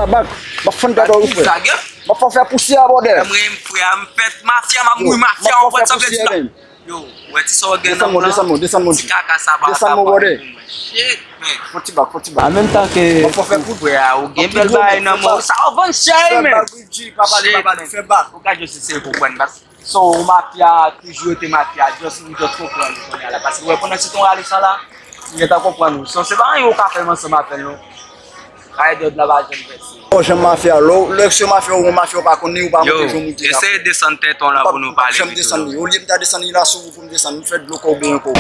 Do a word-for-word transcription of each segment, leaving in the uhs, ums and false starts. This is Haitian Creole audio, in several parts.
Bak, m ap fann tèt ou, frè. M ap fè w fè pousyè, bòdè. Mwen, frè, m fèt mafya, m ap mouri mafya, w konprann sa m vle di la. Yo, wè ti sa w gen nan men w lan? Desann moun, desann moun, desann moun. Ti kaka sa pa ka pale pou mwen. Shit, man. Fon ti bak, fon ti bak. An menm tan ke... Mwen fò fè kout. Frè, ou gen bèl bagay nan men w. Sa w vann chè, man. Fè bak, Bidji, pa pale, pa pale. Fè bak. Ou ka jis eseye konprann, bak. So, ou mafya, toujou rete mafya. Just, m just konprann ou kounye a la. Paske, wè, pandan se ton rale sa la, m gentan konprann ou. So, se pa anyen ou ka fè m ansanm avè l, non. Ay, dòd la pa janm vèse. Ou janm mafya, lè, lè se mafya ou, mafya ou pa konn li, ou pa monte jan ou te la. Yo, eseye desann tèt ou lan pou nou pale pito. Ou janm desann li. Olye m ta desann li la sou ou pou m desann, m fè dlo kò w benyen kò w.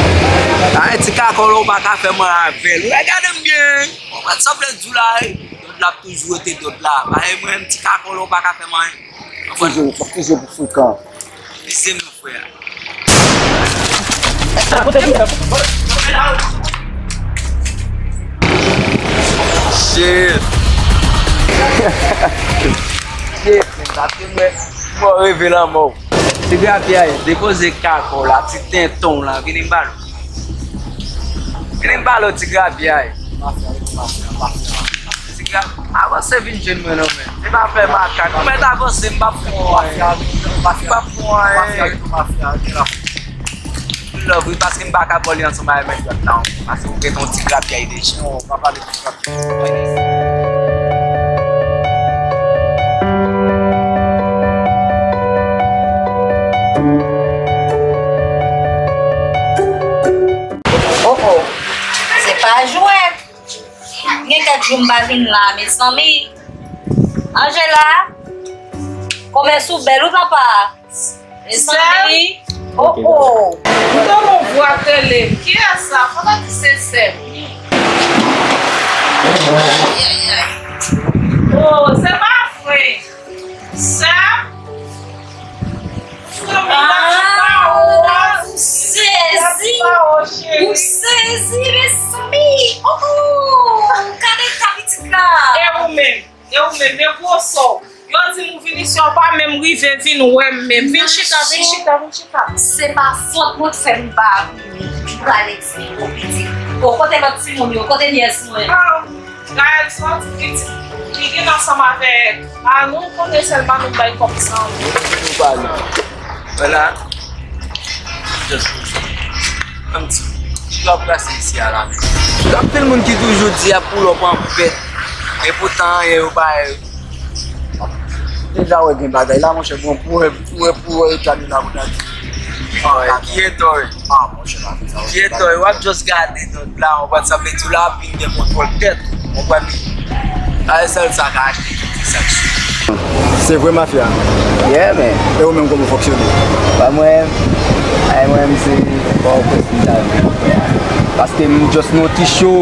Ay, ti kakòl ou pa ka fè mwen avè l. Ou gade m byen. Ou konprann sa m vle di w la, wi. Dòd la ap toujou rete dòd la. Ay, mwen, ti kakòl ou pa ka fè mwen anyen. Toujou, toujou pou frekan. Vize m non, frè. Shit. Shit, men, paske mwen, mwen reve lanmò. Ti grapyay, depoze kakò w la, ti tenten w lan, vini m ba l. Vini m ba l, ti grapyay. Mafya, mafya, mafya. Ti gra-, avanse vin jwenn mwen non, men. Se pa fè makak. Ou mèt avanse, m p ap fè w anyen. M p ap fè w anyen. Mafya, mafya, mafya. Love, wi, paske m pa ka ba w li ansanm avèk mèt dwat la ankò. Paske ou gen yon ti grapyay deja. Non, pa pale de grapyay. Oh, oh. Se pa jwèt. Gen kèk jou m pa vin la, mezanmi. Angela, kòmès ou bèl ou papa? Mezanmi. Oh, oh. M tande yon vwa tele. Kiyès sa? Fò ta di se sè m. Oh, se pa vre. Sè m. Ah, ou sezi. Ou sezi, mezanmi. Oh, oh, gade ka pitit la. E ou menm, e ou menm, men gwosè w. Yo di m ou vin isi, ou pa menm rive vin wè m menm. Vin chita, vin chita, vin chita. Se pa fòt mwen k fè m pa vini. M prale di ou pitit. Bon, kote lòt timoun yo? Kote nyès mwen? Ah. Gaël se yon ti pitit ki gen ansanm avèk Manou, konnen sèl Manou k bay kòb sa. Nou pale. Vwala. Just pou sa. Ann di, ki w ap brase isi a la menm? Gen anpil moun ki toujou di y ap pull up an pèt, epoutan anyen yo pa ye. Deja wè gen bagay la, monchè, bon, pou wè, pou wè, pou wè eta nou la, pou ta di. Ah, ki eta w ye? Ah, monchè, pa fè sa. Ki eta w ye? W ap just gade dòt la, w konprann sa m vle di w la, ap vin gen kontwòl tèt ou, w konprann? A, se sèl sa ka achte tout ti sa k sou. Se vre mafya? Yeah, man. E ou menm, kòman w fonksyone? Ba mwen, ay, mwen, se pa w pwès m ta vle. Paske m just nan yon ti cho.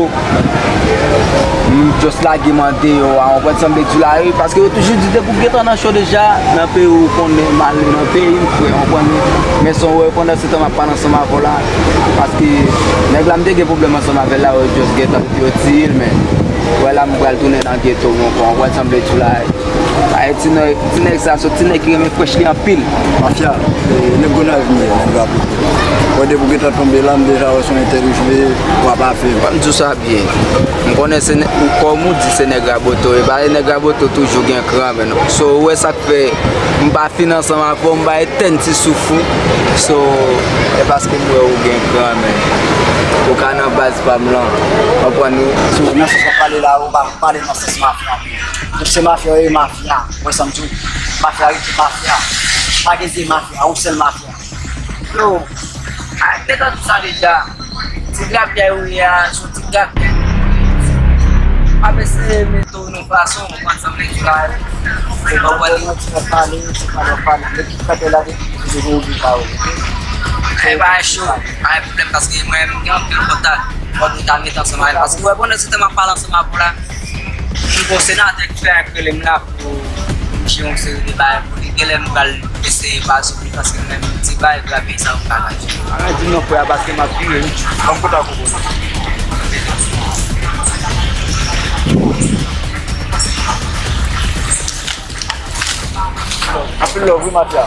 M just lage m andeyò a, w konprann sa m vle di w la, wi, paske yo toujou di depi w gentan nan cho deja, nan peyi w konnen m ale nan peyi m, frè, w konprann, men se yon repondan se tan m ap pale ansanm avè w la, paske nèg la m te gen pwoblèm ansanm avè l la, yo just gentan yo tiye l, men wè la m pral tounen nan geto m ankò, w konprann sa m vle di w la. Ay, ti nèg, ti nèg sa, se ti nèg ki renmen frèch li anpil. Mafya, e, nèg Gonayiv m ye, nèg Raboto. Wè, depi w gentan tonbe la, m deja wè se yon entèvyou m ye, w ap afè m. Ban m di w sa byen. M konnen se nè-, ou, kòm ou di, se nèg Raboto, e pa nèg Raboto toujou gen kran, men non. So, ou wè sa k fè m pa fin ansanm avè w, m pa etèn ti souf ou. So, e paske m wè ou gen kran, men ou ka nan baz pa m lan. Konprann ou? So, nan sans w ap pale la, ou pa pale nan sans mafya. Ou se mafya, ou ye mafya. Wè sa m di w? Mafya rete mafya. Pa gen de mafya, yon sèl mafya. Yo, arete tande sa deja. Ti grapyay ou ye a, se yon ti grapyay. Pa eseye mete w nan fason, ou konprann sa m vle di la. Ou konprann? Ti nèg pale, ti nèg pale, pale. Nèg ki kanpe la depi, se pou oubli pawòl. E pa cho, pa gen pwoblèm, paske mwen, m gen anpil kontak. Fòk nou ta met ansanm avè l, paske wè, pandan se tan m ap pale ansanm avè w la, m gon senatè ki fè ak rele m la pou m jere yon seri de bagay pou li. Genlè m pral eseye pa sou li, paske mwen menm, ti bagay pou la peyi sa, m pa ka jere. Pa ka di non, frè, paske m ap vire, wi. Ban m kontak ou, bro. Anpil love, wi, mafya.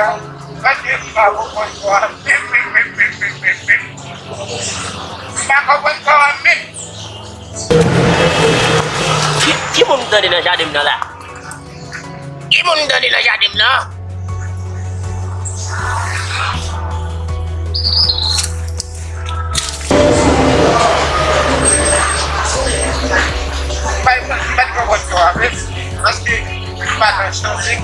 Paske m pa konprann kò a menm, menm, menm, menm, menm, menm, menm. M pa konprann kò a menm. Ki, ki moun m tande nan jaden m nan la? Ki moun m tande nan jaden m nan? Mwen, mwen, mwen pa t konprann kò a menm, paske m pa nan chanje.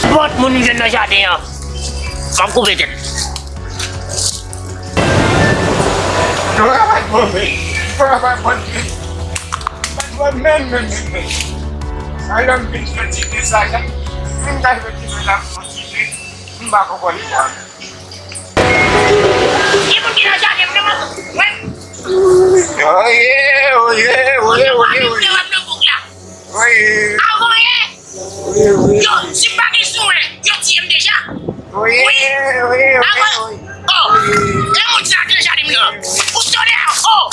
Nenpòt moun m jwenn nan jaden an, m ap koupe tèt. Travay mwen menm. Travay mwen menm. Mwen menm, menm, menm, menm. Alò m vin fè ti mesaj la. M ta fè ti mesaj la, m kontinye. M pa konprann li. Ki moun ki nan jaden m nan? Mwen. Oye, oye, oye, oye, oye. Oye. Avan yè. Yo, si m pa gen swen, yo tiye m deja. Wi, wi, wi, wi. Oh, e moun sa ki nan jaden m nan. Ou sone a, oh,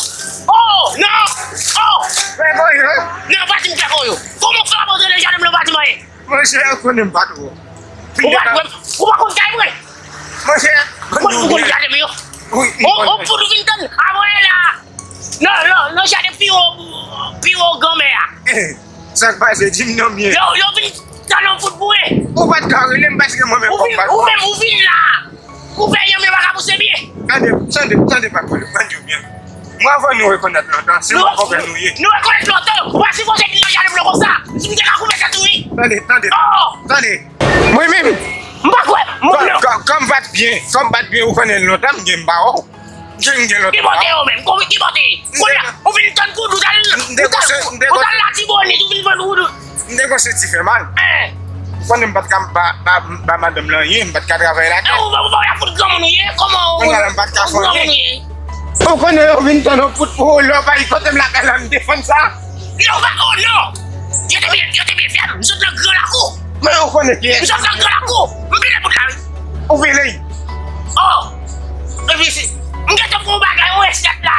oh, non, oh. Non, pa di m fè koyo. Kòman w fè ap antre nan jaden m nan, pa di m anyen? Monchè, ou konnen m pa t wè w. Ou pa t wè m? Ou pa konn kay mwen? Monchè, ou konn jaden m yo? Wi, m konn. On poud ou vin tann, avan yè la. Non, non, non, jaden pi wo, pi wo granmè a. Sa k pase, di m non byen. Yo, yo vin tann on fout boure. Ou pa t ka rele m paske mwen menm kòm pa. Ou menm, ou vin la. Ou fè yon men pa ka pouse byen. Tande, tande, tande pa kole, tande byen. Mwen avè nou rekonèt lontan, se yon pwoblèm nou ye. Nou rekonèt lontan, ou pa sipoze vin nan jaden m nan konsa. Si m te ka koupe tèt ou wi. Tande, tande, tande. Mwen menm. M pa kwè, m pa kwè. Kòm, kòm, kòm m pa t byen, kòm m pa t byen, ou konnen lontan m gen m pa wè w. Ki bote yo menm? Ki bote? Kounye a, ou vin tann koud, ou t al, ou t al, ou t al Latibonit, ou vin pran koud. M te gon senti fè mal. Ou konnen m pa t ka ba, ba, ba madanm lan anyen, m pa t ka travay lakay. Ou, ou, ou pa fout granmoun ou ye, kòman ou, kounye a la m pa t ka fè anyen. Ou konnen yo vin tann yon kout pou ou, lè w pa gen kote m lakay la, m defann sa. Non, pa, oh non! Yo te byen, yo te byen fè m. M sot nan gran lakou. Men ou konnen kiyès. M sot nan gran lakou. M pile bout la, wi. Ou pile? Oh! Epi si, m gentan fè yon bagay, yon resèt la.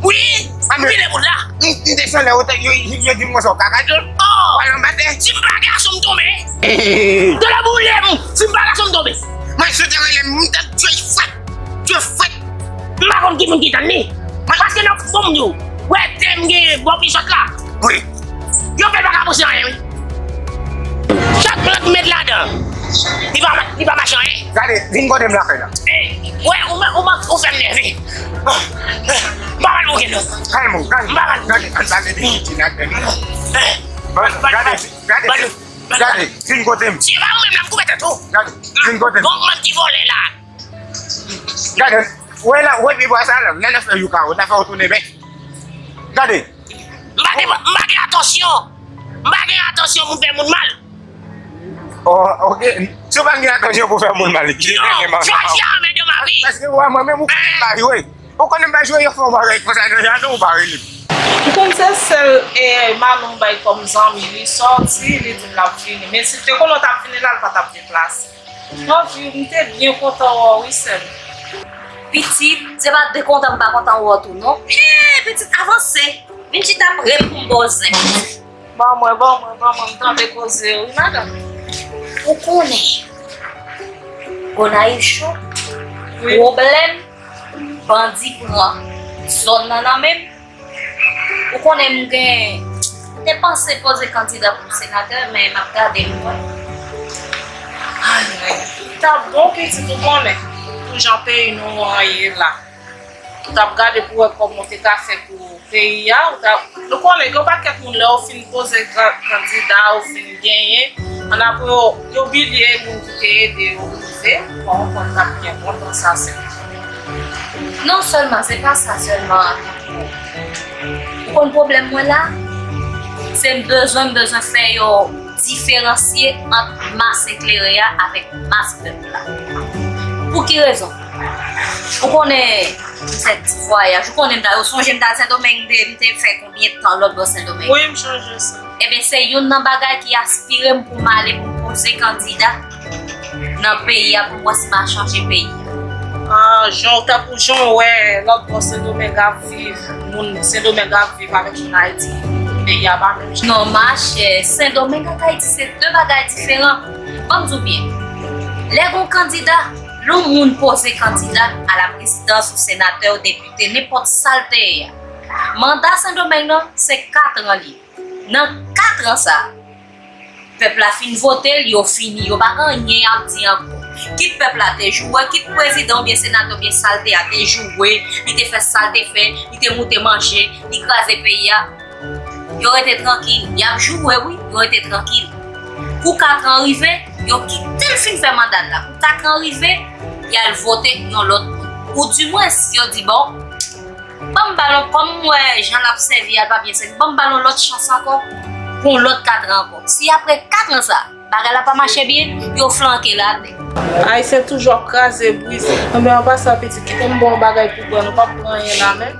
Wi, m pile bout la. M, m desann lè yo te, yo, yo, yo di m konsa w kaka djòl. Oh! Ou al anba tè. Si m pa gason, m tonbe. Dolo boule m. Si m pa gason, m tonbe. Mwen sot rele m, m t ap jwe fwèt. Jwe fwèt. M pa konn ki moun ki tann li. Paske nan fon m yo, wè tè m gen bò pi sòt la. Wi. Yo fè l pa ka pouse anyen, wi. Chak plant m met ladan, li pa, li pa mache anyen. Gade, vin kote m lakay la. Eh, wè, ou, ou, ou fè m nève. M pa pral bouke non. Kalme w, kalme w. M pa pral bouke. Gade, ann pale de Titi la, gade. Gade, gade, gade, vin kote m. Si e pa ou menm, l ap koupe tèt ou. Gade, vin kote m. Gon manm ki vole la. Gade, wè la, wè pi bwa sa la, lè n ap fè yoga, ou ta fè w tounen bèf. Gade. M pa gen, m pa gen atansyon. M pa gen atansyon pou m fè moun mal. Oh, ok. Si w pa gen atansyon pou fè moun mal, ki te gen mal. Jodi a, men de ma vi. Paske ou wè mwen menm ou konnen m pa jwe. Ou konnen m pa jwe, yo fè yon bagay konsa nan jaden ou pa rele m. M konn se sèl, eh, Manon bay kòm zanmi li sòti, li di l ap vini. Men si l te konnen w t ap vini la, l pa t ap deplase. Love you, m te byen kontan wè w wi sè m. Pitit, se pa de kontan m pa kontan wè w tou non. Hey, pitit, avanse. Vin chita pre m pou m ba w zen. Ban mwen, ban mwen, ban mwen, m tande koze wi, madanm. Ou konnen, Gonayiv cho, wi. Pwoblèm, bandi pran zòn nan nan men m. Ou konnen m gen, m te panse poze kandida pou senatè, men m ap gade m wè. Ay, ay. Li t ap bon pitit ou konnen, pou jan peyi nou an ye la. Ou t ap gade pou wè kòman w te ka fè pou peyi a. Ou t ap, nou konnen gen yon pakèt moun lè yo fin poze ka-, kandida, yo fin genyen, annapre yo, yo bliye moun ki te ede yo rive. Bon, ou konn t ap gen bon tan sa se. Non sèlman, se pa sa sèlman. Ou konn pwoblèm mwen la? Se m bezwen, m bezwen fè yo diferansye ant mas eklere a avèk mas pèp la. Pou ki rezon? Ou konnen, m fè ti vwayaj. Ou konnen, m ta, ou sonje m t al Sendomeng, m te, m te fè konbyen tan lòt bò Sendomeng? Wi, m sonje sa. Ebyen, se youn nan bagay ki aspire m pou m ale pou m poze kandida nan peyi a pou m wè si m a chanje peyi a. Ah, jan w t ap, jan w wè lòt bò Sendomeng ap viv, moun Sendomeng ap viv avèk moun Ayiti. Peyi a pa menm jan. Non, machè, Sendomeng ak Ayiti se de bagay diferan. Ban m di w byen, lè gon kandida, lè yon moun poze kandida a la prezidans, ou senatè, ou depite, nenpòt sa l te ye a, manda Sendomeng nan, se kat an li ye. Nan kat an sa, pèp la fin vote l, yo fini, yo pa gen anyen y ap di ankò. Kit pèp la te joure, kit prezidan oubyen senatè oubyen sa l te a te joure, li te fè sa l te fè, li te moute manje, li kraze peyi a. Yo rete trankil, y ap joure wi, yo rete trankil. Kou kat an rive, yo kite l fin fè manda l la. Kou kat an rive, y al vote yon lòt moun. Oudimwens, yo di, bon, ban m ba l yon, kòm m wè jan l ap sèvi a, l pa byen sèvi, ban m ba l yon lòt chans ankò, pou yon lòt kat an ankò. Si apre kat an sa, bagay la pa mache byen, yo flanke l atè. Ayisyen toujou ap kraze, brize. Enben, an pasan, pitit, kite m ba w yon bagay pou bwè, nou p ap pran anyen la menm.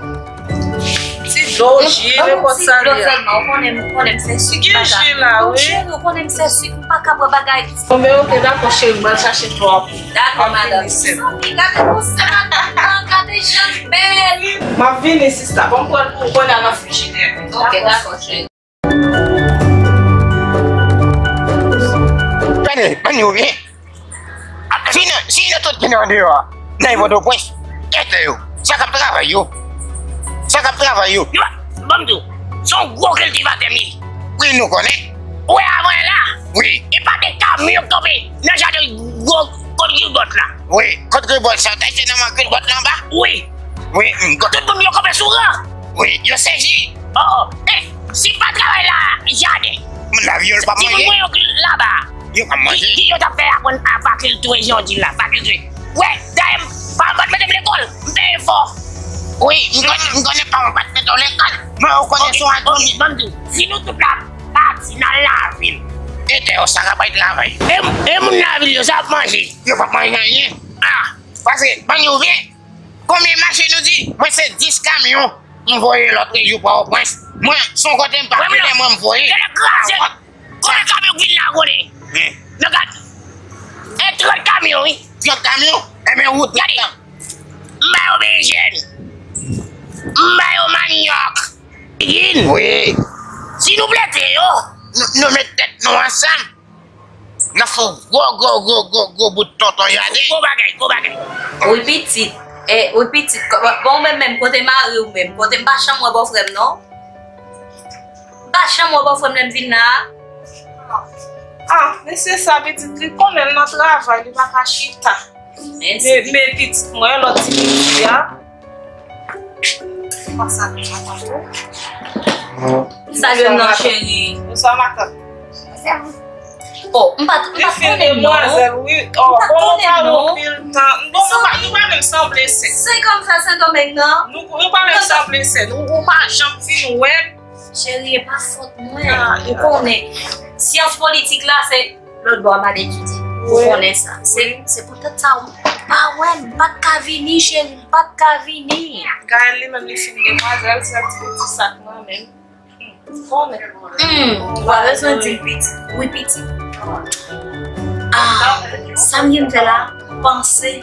Ti dlo, ji, nenpòt sa l ye a. Ou konnen, ou konnen m fè sik. Gen ji la, wi. Cheri, ou konnen m fè sik, m pa ka bwè bagay. Bon, men oke, dakò, cheri, m al chache dlo a pou ou. Dakò, madanm. Mezanmi, gade gwosè madanm nan, gade jan l bèl. M ap vini, sista. Ban m pran l pou ou, konnen nan frijidè. Oke, dakò, cheri. Gade, ban yo byen. Ap vin, si yo tout vin andeyò a, nan Pòtoprens, kèt yo. Sa k ap travay yo. Sa k ap travay yo. Yo, ban m di w, se yon gwo kiltivatè m ye. Wi, nou konnen. Ou wè avan la? Wi. E pa de kamyon k tonbe nan jaden gwo kot Gilbòt la? Wi, kot Gilbòt sa, ta se nan man Gilbòt la anba? Wi. Wi, m konnen. Tout moun yo kanpe sou ran. Wi, yo sezi. Oh, oh. Eh, si pa travay la, jaden. Moun la, yo pa manje. Ti moun mwen yo ki laba. Yo pa manje. Ki, ki yo t ap fè aprann a fakiltwe, jan w di la, fakiltwe. Wè, dayè, paran m pa t mete m lekòl, m te fò. Wi, m konnen, m konnen paran w pa t mete w lekòl. Men ou konnen se yon adoni. Ban m di w, si nou tout la pati nan lavil. E tè yo, sa ka bay travay. E, e moun lavil yo, sa ap manje. Yo p ap manje anyen. Ah. Paske, ban yo vye. Konbyen machin ou di? Mwen se dis kamyon. M voye lòt rejyon Pòtoprens. Mwen, se yon kote m pa vle, mwen m voye. Gade kraze. Kote kamyon k vin la, kote? Men. Men gad. E trant kamyon, wi. Trant kamyon? Enben, wout la. Gade. M ba yo bejèn. M ba yo manyòk. Yin. Wi. Si nou plete yo, nou, nou met tèt nou ansanm. N ap fè yon gwo, gwo, gwo, gwo, gwo bout tonton jaden. Gwo bagay, gwo bagay. Wi pitit, e, wi pitit, bon, mwen menm, kote mari w menm, kote m pa janm wè bòfrè m non. M pa janm wè bòfrè m lè m vin la. Ah, mesye sa pitit, li konnen l nan travay, li pa ka chita. Mèsi. Men, men pitit mwen, lòt ti pitit la. Kòman sa nou ap fè? Salye m non, cheri. Bonswa, matant. Oh, m pa t, m pa t konnen non. Demwazèl, wi. Oh, bon, nou pa wè anpil tan. Bon, nou pa, nou pa menm sanble sè. Se kòm sa, Sendomeng nan. Nou, nou pa menm sanble sè. Nou, ou pa janm fin wè. Cheri, e pa fòt mwen. Ou konnen, syans politik la, se lòt bò a m al etidye. Ou konnen sa. Se, se poutèt sa ou pa wè m, m pa t ka vini, cheri, m pa t ka vini. Gaëlle li menm li fin demwazèl, sèl ti, ti sak nan men l. Ou konnen. Hmm, ou pa bezwen di l pitit. Wi, pitit. Ah, sa m gen m fè la, panse.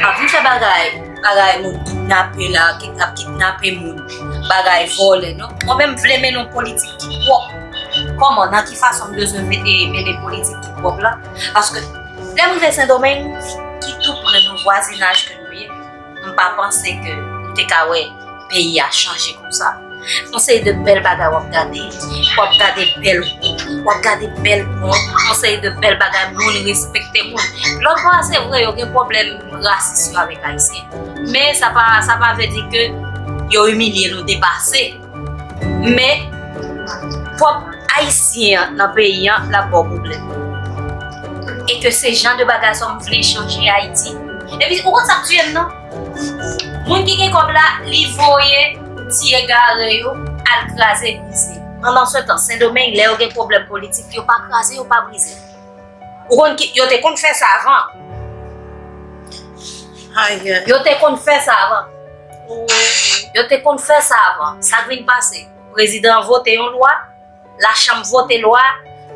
Ap vin fè bagay, bagay moun kidnape la, ki ap kidnape moun, bagay vòlè, non? Mwen menm vle mennen yon politik ki pwòp. Kòman, nan ki fason m bezwen mete, mennen politik ki pwòp la? Paske lè m rive Sendomeng, ki tou pre nan vwazinaj ke nou ye, m pa panse ke m te ka wè peyi a chanje konsa. Yon seri de bèl bagay w ap gade, w ap gade bèl wout, w ap gade bèl pon, yon seri de bèl bagay, moun respekte moun. Lòt bò a, se vre, yo gen pwoblèm rasis yo avèk Ayisyen. Men sa pa, sa pa vle di ke yo imilye nou, depase. Men pwòp Ayisyen an nan peyi an, l ap ba w pwoblèm. E ke se jan de bagay sa m vle chanje Ayiti. Epi, ou konn sa k tiye m, non? Moun ki gen kòb la, li voye ti egare yo al kraze, brize. Pandansetan, Sendomeng, lè yo gen pwoblèm politik, yo pa kraze, yo pa brize. Ou konn ki, yo te konn fè sa avan. Ay, ay. Yo te konn fè sa avan. Yo te konn fè sa avan. Sa k vin pase? Prezidan an vote yon lwa, lachanm vote lwa,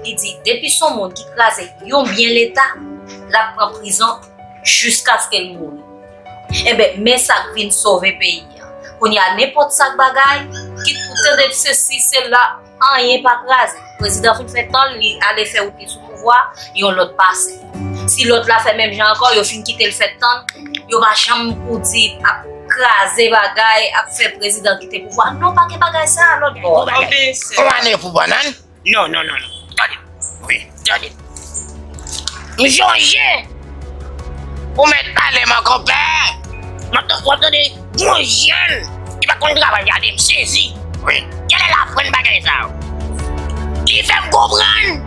li di, depi se yon moun ki kraze yon byen leta, l ap pran prizon jiskaske l mouri. Enben, men sa k vin sove peyi a. Kounye a, nenpòt sa k bagay, kit ou tande se si, se la, anyen pa kraze. Prezidan fin fè tan l, li ale fè wout li sou pouvwa, yon lòt pase. Si lòt la fè menm jan ankò, yo fin kite l fè tan, yo pa janm pou di ap kraze bagay, ap fè prezidan kite pouvwa. Non, pa gen bagay sa, lòt bò. Anben, se Yon ane pou bannann. Non, non, non, non. Tande. Wi. Tande. M sonje. Ou mèt pale, mon konpè. W ap, w ap tande yon jèn. Li pa konn travay, gade, m sezi. Wi. Genlè l aprann bagay sa yo. Li fè m konprann.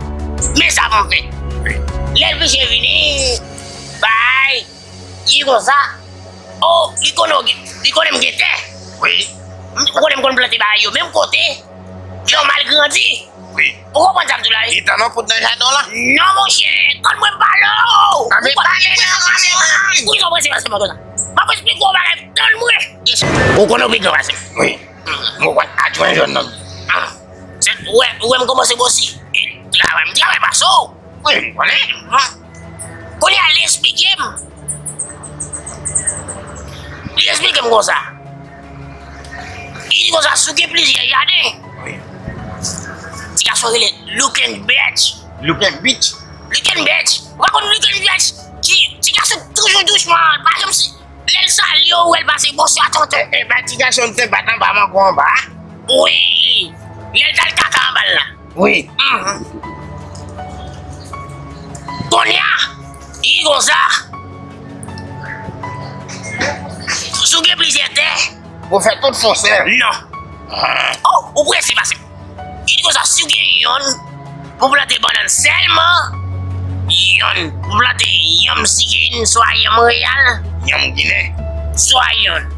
Men sa pou m fè. Wi. Lè l vije vini, bay, li konsa. Oh, li konnen, li konnen m gen tè. Wi. M konnen m konn plante bagay yo. Menm kote. Yo mal grandi. Wi. Ou konprann sa m di w la, wi? Li tann yon poud nan jaden w lan. Non, monchè, tann mwen pale w. Anben pale non, pale non. Wi, non, mwen se paske mwen konsa. M ap esplike w yon bagay, tann mwen. Ou konnen w pi gran pase m. Wi. Mwen konn adjwen jòn nan. Ah. Se, ou wè, ou wè m kòmanse bosi. E, travay, m travay pase w. Wi, m konnen. Ah. Kounye a, li esplike m. Li esplike m konsa. Li di konsa, si w gen plizyè jaden. Wi. Ti gason rele Luken Betch. Luken Betch? Luken Betch. Ou pa konn Luken Betch? Ti, ti gason toujou douchman. Pa janm si, lè l salye w, ou wè l pase, bonswa, tonton. E, e, ba ti gason te bat anba mango anba. Wi. Lè l t al kaka anba l la. Wi. Mhm. Kounye a, li konsa. Si w gen plizyè tè. Pou fè tout fon sèl. Non. Ah. Oh, ou prese pase. Li di konsa, si w gen yonn, pou plante bannann sèlman, yonn. Pou plante yanm sikin, swa yanm reyal. Yanm ginen. Swa yonn.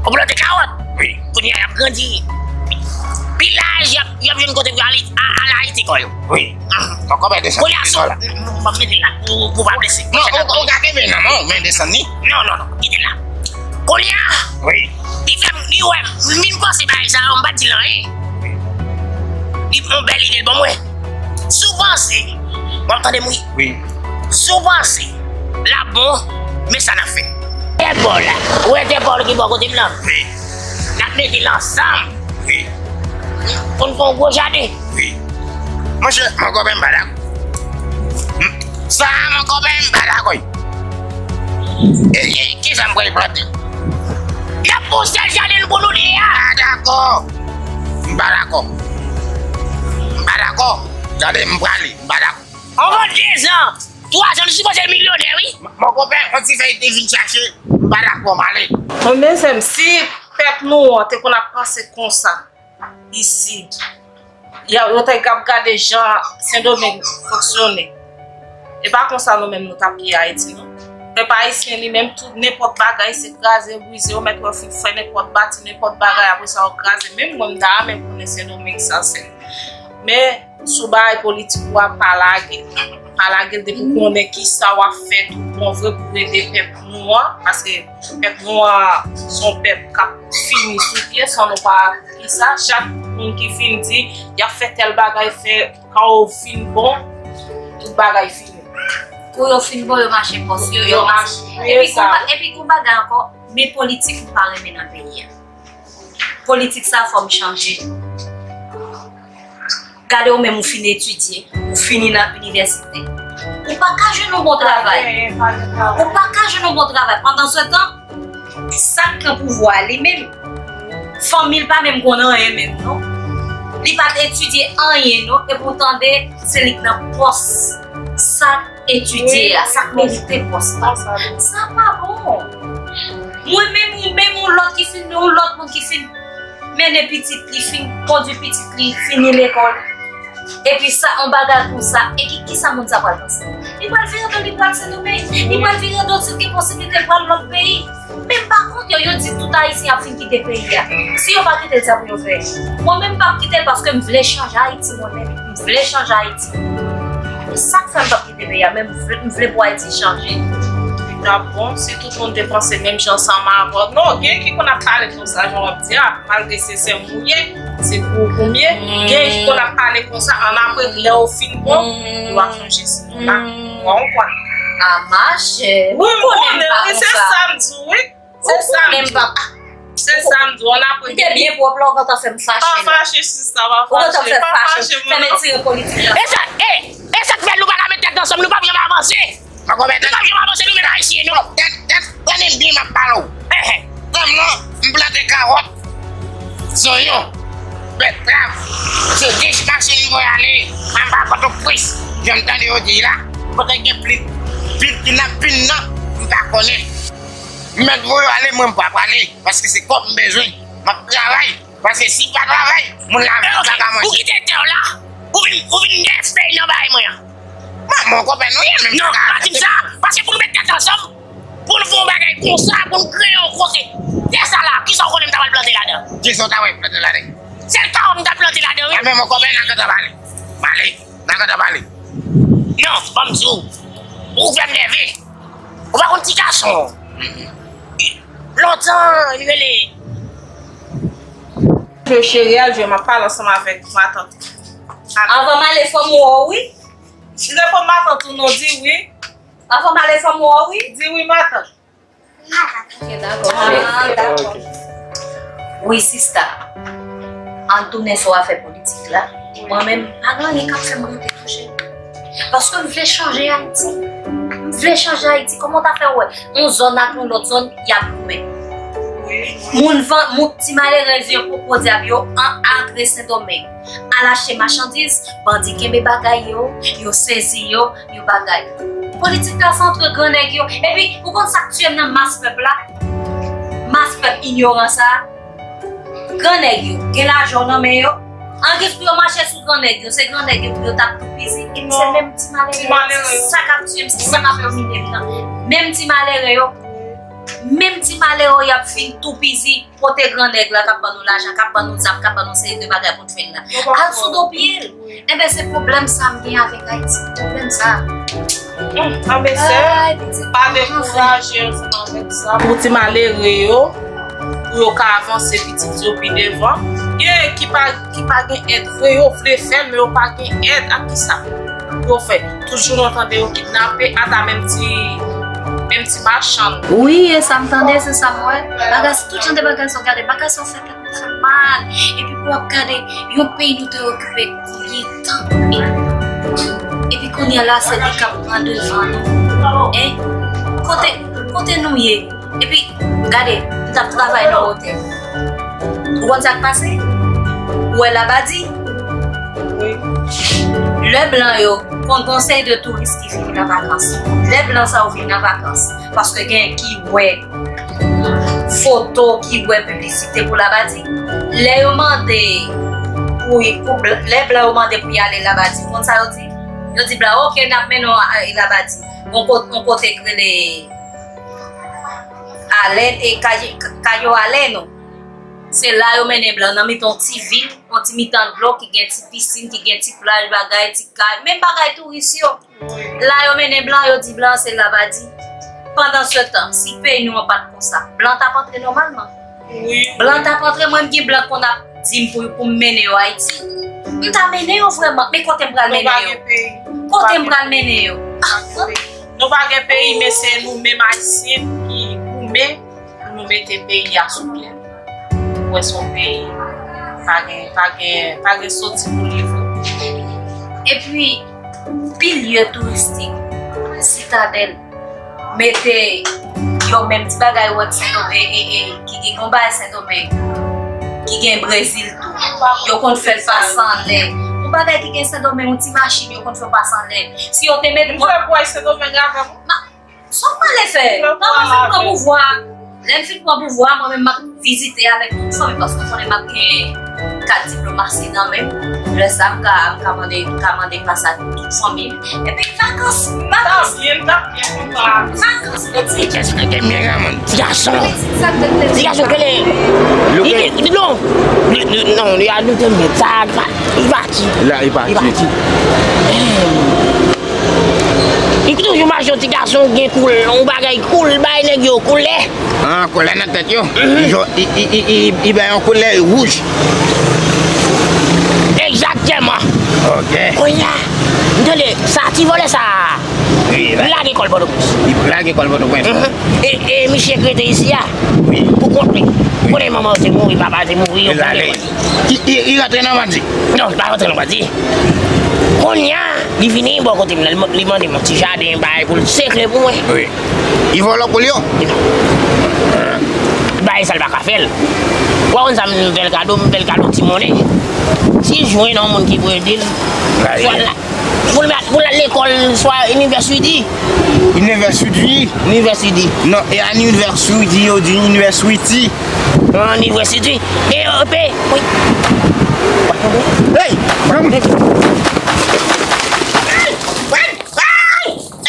Ou plante kawòt. Wi. Kounye a, y ap grandi. Pi laj, y ap, y ap jwenn kote pou y ale, a, al Ayiti kò yo. Wi. Poko bay desann. Kounye a, sou, m ap mete l la, pou, pou pa blese. Non, ou, ou ka kenbe nan men w, men desann li. Non, non, non, kite l la. Kounye a, wi, li fè m, li wè m, m vin panse bagay sa yo, m pa t di l anyen. Li pran yon bèl ide l ban mwen. Si w panse, w ap tande m wi. Wi. Si w panse l ap bon, men sa n ap fè. Entèpòl la. Ou wè Entèpòl ki bò kote m nan? Wi. N ap mete l ansanm. Wi. Pou n fè yon gwo jaden. Wi. Monchè, mon konpè, m pa dakò. M, sa, mon konpè, m pa dakò. E, e, kisa m pral plante? Y ap fè yon sèl jaden pou nou de a. M pa dakò. M pa dakò. M pa dakò. Tande, m prale. M pa dakò. Anvan dezan, twazan, nou sipoze milyonè, wi. Mon konpè, yon ti fèy te vin chache. M pa dakò, m ale. Bon, mezanmi, si pèp nou an te konn ap panse konsa, isit. Ya, yo te ap gade jan Sendomeng fonksyone. E pa konsa nou menm nou t ap ye Ayiti, non. Pèp ayisyen li menm tou, nenpòt bagay, se kraze, brize, yo mèt wè fin fè nenpòt bati, nenpòt bagay, apre sa yo kraze. Menm mwen m ta renmen konnen Sendomeng sa sèl. Men, sou bagay politik ou a, pa lage l. Pa lage l depi w konnen kisa w ap fè tout bon vre pou ede pèp nou an, paske pèp nou an se yon pèp k ap fini sou pye san nou pa kisa. Chak moun ki fin di y ap fè tèl bagay, fè kan yo fin bon, tout bagay fini. Kou yo fin bon, yo mache pòs yo, yo mache. Epi gon ba-, epi gon bagay ankò, men politik m pa renmen nan peyi a. Politik sa fò m chanje. Gade ou menm ou fin etidye, ou fini nan inivèsite. Ou pa ka jwenn yon bon travay. Ou pa ka jwenn yon bon travay. Pandansetan, sa k nan pouvwa a li menm, fanmi l pa menm konn anyen menm non. Li pa t etidye anyen non, epi w tande se li k nan pòs. Sa etidye a, sa k merite pòs la. Sa pa bon. Mwen menm, ou menm, yon lòt ki fin, yon lòt moun ki fin mennen pitit li, fin kondui pitit li, fini lekòl. Epi sa, yon bagay konsa, e ki, kisa moun sa pral panse? Li pral vire do, li pral Sendomeng. Li pral vire do, si l gen posiblite, l pral lòt peyi. Men m pa kont yo, yo di tout Ayisyen ap fin kite peyi a. Si yo pa kite l, sa pou yo fè? Mwen menm, m p ap kite l paske m vle chanje Ayiti, mwen menm. M vle chanje Ayiti. E sa k fè m p ap kite peyi a, men m vle, m vle pou Ayiti chanje. Li t ap bon si tout moun te panse menm jan ansanm avè w. Non, gen ki konn ap pale konsa, jan w ap di a, malgre se sè m ou ye, se pou ou pou m ye. Gen ki konn ap pale konsa, annapre, lè w fin bon, yo ap chanje si nou la. Ou konprann? A machè. Wi, m konnen, wi, se sa m di w, wi. Se sa m di w. Se sa m di w, ann apre. M te byen pwòp la, ou gentan fè m fache la. Pa fache, sista, pa fache. Ou gentan fè m fache, fè m retire politik la. E sa, e, e sa k fè nou pa ka met tèt ansanm, nou p ap janm avanse. Mwen konprann. Nou p ap janm avanse, nou menm Ayisyen, non. Tande, tande, tande m byen, m ap pale w. Tande m non, m plante kawòt, zonyon, bètrav, se dech machin m voye ale anba Pòtoprens, jan m tande yo di la. Kote gen pil, pil kidnapin nan, m pa konnen. M mèt voye yo ale, mwen m pa prale, paske se kòb m bezwen. M ap travay. Paske si pa travay, moun la viv pa ka manje. Ou kite tè w la, ou vin, ou vin dèspey nan bagay mwen an. Manman, konpè, nou ye menm. Non, pa di m sa. Paske pou nou met tèt ansanm, pou nou fè yon bagay konsa, pou nou kreye yon kote. Tè sa la, kisa w konnen m ta pral plante ladan? Kisa w ta pral plante ladan? Sèl kawòt m ta plante ladan, wi. Enben, mon konpè, n a gentan pale. Pale, n a gentan pale. Non, ban m di w. Ou fè m nève. Ou pa konn ti gason. Lontan, li rele. Jwe cheri a, jwe m ap pale ansanm avèk matant. Avan m ale, fò m wè w, wi. Si se fò matant ou non, di wi. Avan m ale, fò m wè w, wi. Di wi, matant. Ok, dakò. Ah, dakò. Wi, sista. Ann tounen sou afè politik la. Mwen menm, pa gen anyen k ap fè m rete touche. Paske m vle chanje Ayiti. M vle chanje Ayiti. Kòman w ta fè wè yon zòn ak yon lòt zòn, y ap goumen? Moun van, moun ti malerèz yo poko dyab yo an antre Sendomeng. Al achte machandiz, bandi kenbe bagay yo, yo sezi yo, yo bagay. Politik la se antre gran nèg yo. Epi, ou konn sa k tiye m nan mas pèp la? Mas pèp inyoran sa a. Gran nèg yo gen lajan nan men yo. An gis pou yo mache sou gran nèg yo, se gran nèg yo pou yo t ap toupizi. Epi se menm ti malere yo, se sa k ap tiye m, se sa k ap domine m nan. Menm ti malere yo, menm ti malere yo, y ap fin toupizi kote gran nèg la k ap ban nou lajan, k ap ban nou zam, k ap ban nou seri de bagay pou n fè l la. Al sou do pye l. Enben, se pwoblèm sa m gen avèk Ayiti. Pwoblèm sa. Hmm, anben sè, pa dekouraje ansanm avèk sa. Pou ti malere yo, pou yo ka avanse pitit yo pi devan. Gen ki pa, ki pa gen èd vre, yo vle fè l, men yo pa gen èd. Ak kisa pou yo fè? Toujou nou tande yo kidnape, ata menm ti, menm ti machann. Wi, e sa m tande, se sa m wè. Bagay, tout jan de bagay sa w gade, bagay sa w fè tèt mwen fè mal. Epi pou w ap gade, yon peyi nou te okipe konbyen tan? E, epi kounye a la, se li k ap pran devan nou. Hein? Kote, kote nou ye? Epi, gade, m t ap travay nan otèl. Ou konn sa k pase? Ou wè Labadi? Wi. Lè blan yo, konn gon seri de touris ki vini nan vakans. Lè blan sa yo vini nan vakans, paske gen ki wè foto, ki wè piblisite pou Labadi. Lè yo mande pou, pou bl-, lè blan yo mande pou y ale Labadi, ou konn sa yo di? Yo di blan, "Ok, n ap mennen w a, a Labadi." Yon kote, yon kote k rele Alè, e Kayo, Kayo Alè, non. Se la yo mennen blan nan mitan yon ti vil, yon ti mitan dlo ki gen ti pisin, ki gen ti plaj, bagay, ti kay, menm bagay touris yo. La yo mennen blan, yo di blan se Labadi. Pandan se tan, si peyi nou an pa t konsa, blan t ap antre nòmalman. Wi. Blan t ap antre, mwen m gen blan konn ap di m pou, pou m mennen yo Ayiti. M ta mennen yo vrèman, men kote m pral mennen yo? Kote m pral mennen yo? Nou pa gen peyi, men se nou menm Ayisyen ki goumen pou nou mete peyi a sou pye. Ou wè se yon peyi pa gen, pa gen, pa gen soti pou li vre. Epi, pi lye touristik, Sitadèl, mete yon menm ti bagay ou wè k Sendomeng, e, e, e, ki gen yon bagay Sendomeng, ki gen Brezil tou. Yo konn fè l pase anlè. Yon bagay ki gen Sendomeng, yon ti machin, yo konn fè l pase anlè. Si yo te mete... Ou fè pwòch Sendomeng avè m? Sa w prale fè? Lè m fin pran pouvwa, lè m fin pran pouvwa, mwen menm m ap vizite avèk tout fanmi, paske w konnen m ap gen kat diplomasi nan men m. Lè sa, m ka, m ka mande, m ka mande pasaj pou tout fanmi m. Epi vakans, vakans. Vakans, vakans. Ti gason, ti gason, ti gason, kele. Non, non, non, li a nou tande sa, li pati. La, li pati. Li pati. Li toujou mache yon ti gason gen koul-, yon bagay koul, bay nèg yo koulè. Ah, koulè nan tèt yo. Mhm. Li, li, li, li, li bay yon koulè wouj. Egzaktèman. Ok. Kounye a, m tande, sa ti vòlè sa, Wi, li lage kò l Pòtoprens. Li lage kò l Pòtoprens. Mhm. E, e misye k rete isi a, wi, pou kont li. Wi. Konnen manman te mouri, papa te mouri, yo konnen. Li, li, li rantre nan bandi. Non, li pa rantre nan bandi. Kounye a, li vini bò kote m nan, li, li mande m yon ti jaden, bagay pou l sekle pou mwen. Wi. Li vòlò pou l yo. Bagay sa l pa ka fè l. Ou pa konn sa m fè l kado, m fè l kado ti monnen. Si l jwenn yon moun ki pou ede l, swa l la, pou l al lekòl, swa inivèsiti. Inivèsiti? Inivèsiti. Non, e a inivèsiti, yo di inivèsiti. An inivèsiti. E yo pe, wi. Hey! Hey! Hey! Hey!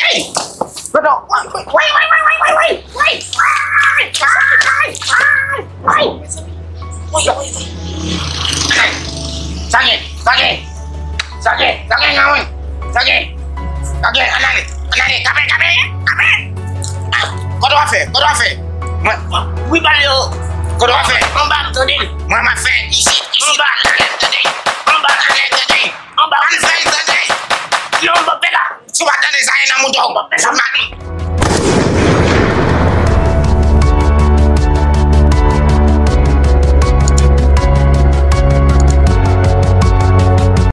Hey! Hey! Hey! Sa gen, sa gen, sa gen, sa gen, sa gen, sa gen, ann ale, ann ale, kape, kape, kape. Kote w ap fè, kote w ap fè? Mwen, wi, pale yo. Kote w ap fè? Anba m tande. Mwen, m ap fè isit, isit. Anba, ann ale, tande. Anba, ann ale, tande. Anba, ann fè l tande. Non, m p ap fè la. Si w pa tande sa, e nan mouton. Sa m a